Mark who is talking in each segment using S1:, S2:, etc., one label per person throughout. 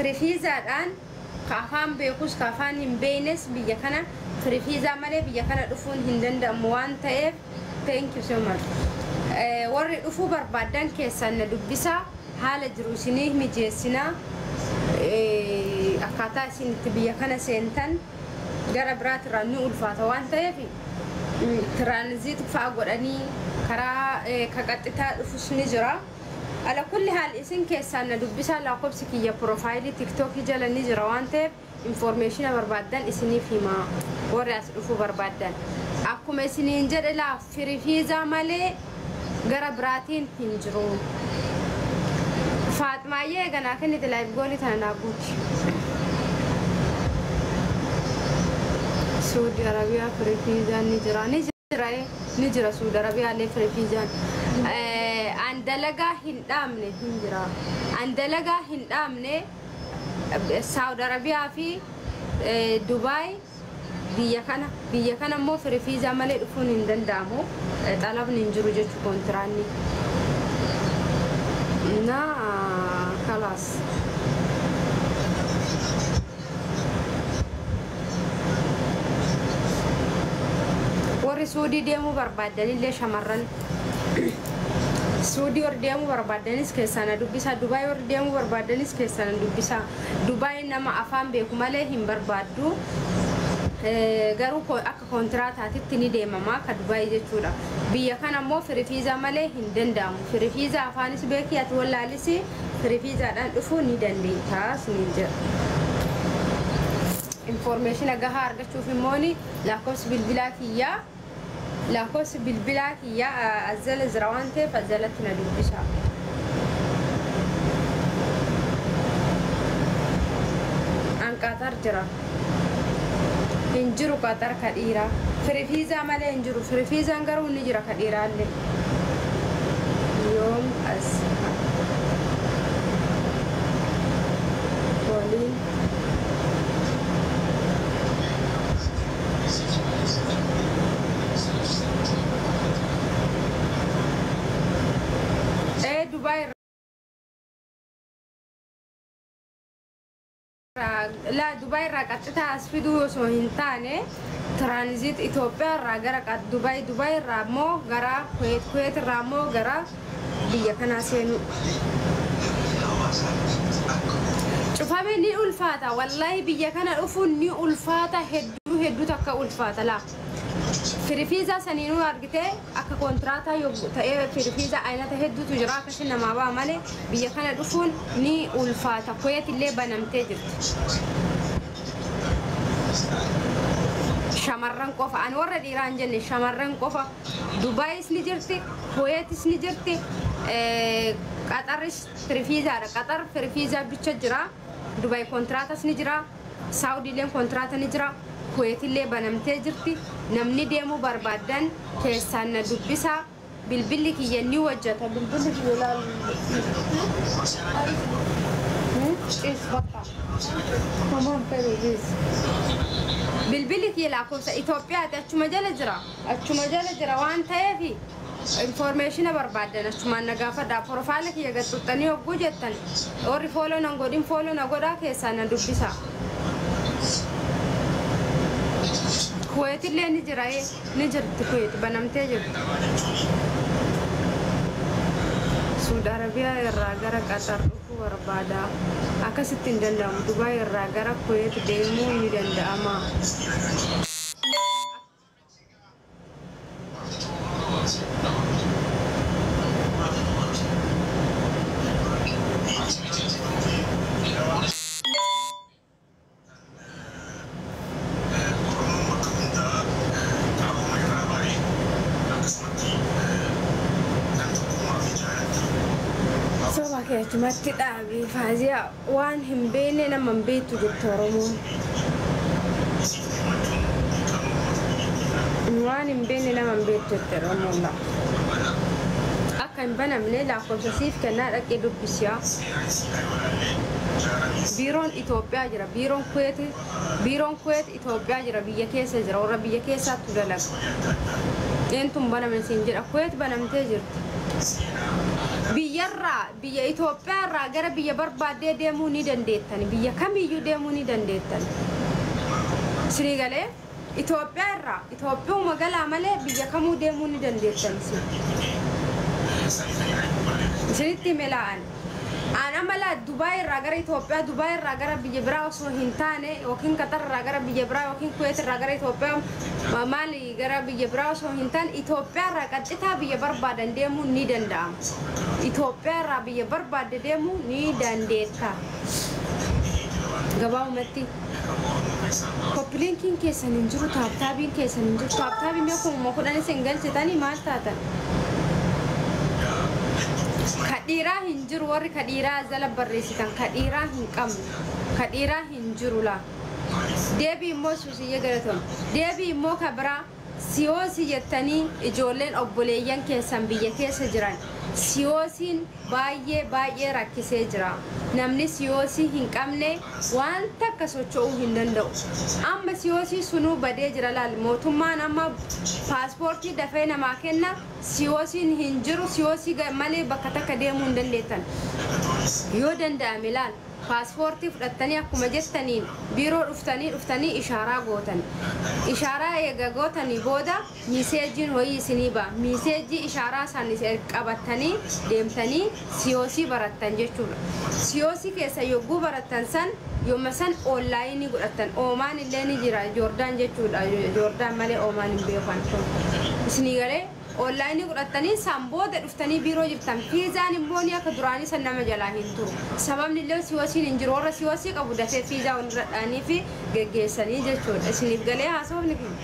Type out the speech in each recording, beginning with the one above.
S1: Free viizaadhaan ka afaan beekus ka afaan hin beeknes biyya kana free viizaa malee biyya kana dhufuun hin danda'amu waan ta'eef thank you so much. Warri dhufuu barbaadan keessan na dubbisaa haala jiru isinii mijeessinaa akkaataa isin itti biyya kana seentan gara biraatirraa ni ulfaata waan ta'eef transit fa'aa godhanii karaa ka qaxxitaa dhufus ni jira. Ala kulli haal isin keessaan na dubbisaa lakkoofsi kiyya profile TikTokii jala ni jira waan ta'eef information barbaaddan isiniif himaa warri as dhufuu barbaaddan. Akkuma isiniin jedhe laa free viizaa malee gara biraatiin hin jiru. Faaximaayyee ganaa kennite live goolii tana naa guuti. Suudi Arabiyaa free viizaan ni jira ni jira ni jira Suudi Arabiyaallee free viizaan. An dalagaa hin dhaabne hin jira. An dalagaa hin dhaabne Saudi Arabiyaa fi Dubaay biyya kana immoo free viizaa malee dhufuun hin danda'amu. Xalabni hin jiru jechuu kontiraanni. Na kalaas. Warri Suudii deemuu barbaaddanillee shamarran Suudii warri deemuu barbaaddanis keessaa na dubbisaa. Dubaay warri deemuu barbaaddanis keessaa na dubbisaa. Dubaay nama afaan beeku malee hin barbaaddu. Garuu akka kontiraataatitti ni deemama akka Dubaay jechuudha. Biyya kana immoo free viizaa malee hin danda'amu. Free viizaa afaanis beekii ati wallaalis free viizaadhaan dhufuu ni dandeetta siniin jedha. Information gahaa argachuuf immoo lakkoofsi bilbilaa kiyyaa lakkoofsi bilbilaa kiyyaa as jala jira waan ta'eef as jalatti na dubbisa. An Qatar jira. Hin jiru Qatar ka dhiiraa. Free viizaa malee hin jiru. Free viizaan garuu ni jira ka dhiiraallee. Yoom as waliin Dubaay irraa Dubaay irraa qaxxitaa as fiduu osoo hin taane transit Itoophiyaa irraa gara Dubaay Dubaay irraa immoo gara Kuweet Kuweet irraa immoo gara biyya kanaa seenu. Cufame ni ulfaata wallaahi biyya kana dhufuun ni ulfaata hedduu hedduu takka ulfaata laa. Free viizaa saniinuu argite akka kontiraataa ta'ee free viizaa aynata hedduutu jira akkasii namaa ba'a malee biyya kana dhufuun ni ulfaata. Kuweet illee banamtee jirti. Shamarran qofa ani warra dhiiraa hin jenne shamarran qofa Dubaayis ni jirti Kuweetis ni jirti Qaxaris free viizaadha. Qaxar free viizaa bicha jira. Dubaay kontiraatas ni jira. Saawudiileen kontiraata ni jira. Kuweetillee banamtee jirti. Namni deemuu barbaaddan keessaan na dubbisaa. Bilbilli kiyya ni hojjeta. Bilbilli kiyya ilaalu. Ciis bakka. Mamaan fedhu ciis. Bilbilli kiyya lakkoofsa Itoophiyaati achuma jala jira. Achuma jala jira waan ta'eef information barbaaddan achumaan na gaafadhaa. Profile kiyya gad xuxxanii hogguu jettan warri follow nan godhin follow na godhaa keessaan na dubbisaa. Kuweetillee ni jira ni jirti Kuweet banamtee jirti. Suudi Arabiyaa irraa gara Qaxar dhufuu barbaada. Akkasitti hin danda'amu. Dubaay irraa gara Kuweet deemuu ni danda'ama. Soba kee achumatti dhaabii faaziyaa waan hin beekne nama hin beektu jette Oromoon. Waan hin beekne nama hin beektu jette Oromoon. Akka hin banamne lakkoofsa siif kennaa dhaqee dubbisiyaa. Biiroon Itoophiyaa jira. Biiroon Kuweet Itoophiyaa jira. Biyya keessa jira. Warra biyya keessaattu dalaga. Eentuun baname siin jedha. Kuweet banamtee jirti. Biyyarraa biyya Itoophiyaarraa gara biyya barbaaddee deemuu ni dandeettan. Biyya kamiyyuu deemuu ni dandeettan. Isinii galee Itoophiyaarraa Itoophiyaa galaa malee biyya kamuu deemuu ni dandeettan. Isinitti milaa'an. Aan amala Dubaay irraa gara Itoophiyaa, Dubaay irraa gara biyya biraa osoo hin taane yookiin Qatar irraa gara biyya biraa yookiin Kuweet irraa gara Itoophiyaa maali gara biyya biraa osoo hin taane Itoophiyaa irraa qaxxitaa biyya barbaadan deemuu ni danda'ama. Itoophiyaa irraa biyya barbaadde deemuu ni dandeetta. Gabaabumatti copy linkiin keessan hin jiru, tap tapiin keessan hin jiru. Tap tapii mee 10,000 isin galchitanii maal taatan? Kadhiiraa hin jiru warri kadhiiraa jala barreessitan kadhiiraa hin qabnu kadhiiraa hin jiru laa. Deebii immoo suusiyyee galatoon deebii immoo kabiraa siyoosii jettanii ijoolleen obboleeyyan keessan biyya keessa jiran siyoosiin baay'ee baay'ee rakkisee jira. Namni siyoosii hin qabne waan takka socho'uu hin danda'u. Amma siyoosii sunuu badee jira laal mootummaan amma paaspoortii dafee namaa kenna siyoosiin hin jiru siyoosii malee bakka takka deemuu hin dandeettan. Yoo danda'ame laal paaspoortii fudhattanii akkuma jettaniin biiroo dhuftanii ishaaraa gootan. Ishaaraa eega gootanii booda miiseejiin hoyii isinii ba'a. Miiseejii ishaaraa san qabattanii deemtanii siyoosii barattan jechuudha. Siyoosii keessa yogguu barattan san yooma san onlaayinii godhattan. Oomaan illee ni jira Joordaan jechuudha. Joordaan malee oomaan hin beekan. Isinii galee onlaayinii godhattanii san booda dhuftanii biiroo jirtan. Fiizaan immoo ni akka duraanii san nama jalaa hin turu. Sababni illee siyoosiin hin jiru. Warra siyoosii qabu dafee fiizaa walirra dhaanii fi geggeessanii jechuudha. Isiniif galee haasofni kun.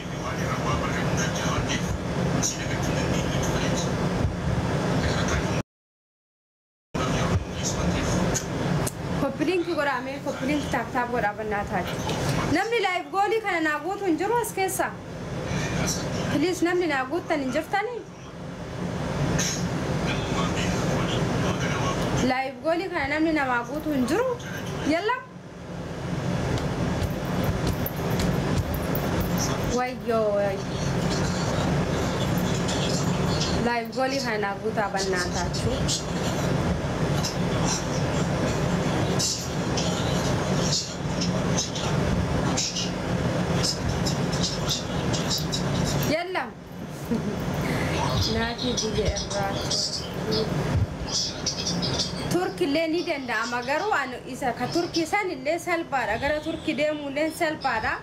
S1: Copy link godhamee copy link tap tap godhaa bannaa taate. Namni live goalii kana naa guutu hin jiru as keessa. Please namni naa guuttan hin jirtanii? Live goalii kana namni namaa guutu hin jiru? Yalla. Wayyoo. Live goalii kana naa guutaa bannaa taachuu. Yalla. Naati biyya irraa Turki illee ni danda'ama garuu isa ka Turkii san illee salphaadha gara Turkii deemuu illee salphaadha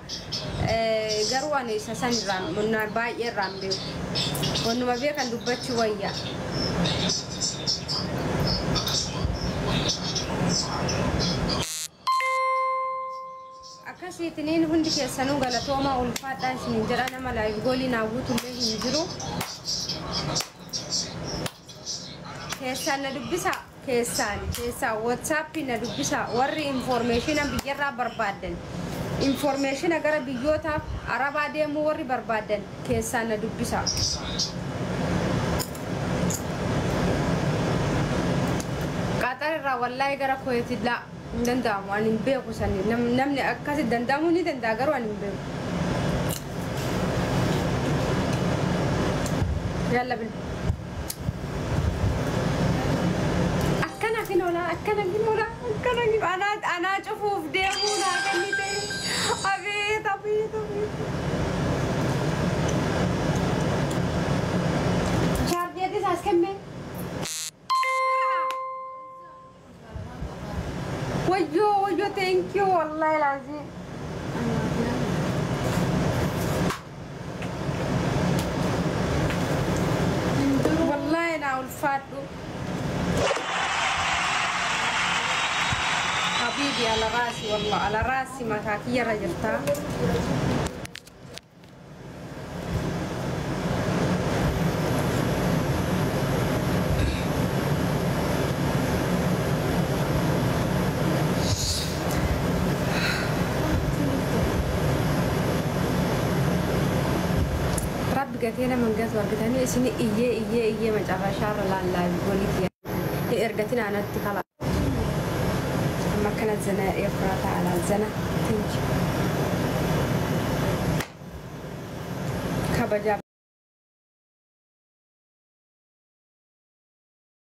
S1: garuu ani isa san irraan baay'ee irraan beeku wannuma beekan dubbachuu wayya. Akkasiitiniin hundi keessanuu galatoomaa ulfaadhaa isiniin jedha nama live goalii naa guutullee hin jiru. Keessaan na dubbisa keessaan WhatsAppii na dubbisa warri informationa biyyarraa barbaaddan informationa gara biyyoota arabaa deemuu warri barbaaddan keessaan na dubbisa. Qaxar irraa wallaahi gara Kuweetii laa hin danda'amu ani hin beeku sani namni akkasi danda'amuu ni danda'a garuu ani hin beeku. Yalla bil. Akkana kinola akkana kinola akkana kinola anaa cufuuf deemuu naa kennite abeet abeet abeet. Chaarjeetis as kenne. Wayyoo wayyoo thank you wallahi laazim. Wallahi naa ulfaadhu. حبيبي على راسي والله على راسي مكاكية رجلتها. رب قتينا من قت ورقتني اسني إيه إيه إيه ما جرى شعر لا لا يقولي يا إرقتنا أنا اتكلا كانت زنا يفرط على الزنا thank you. Kabajaa.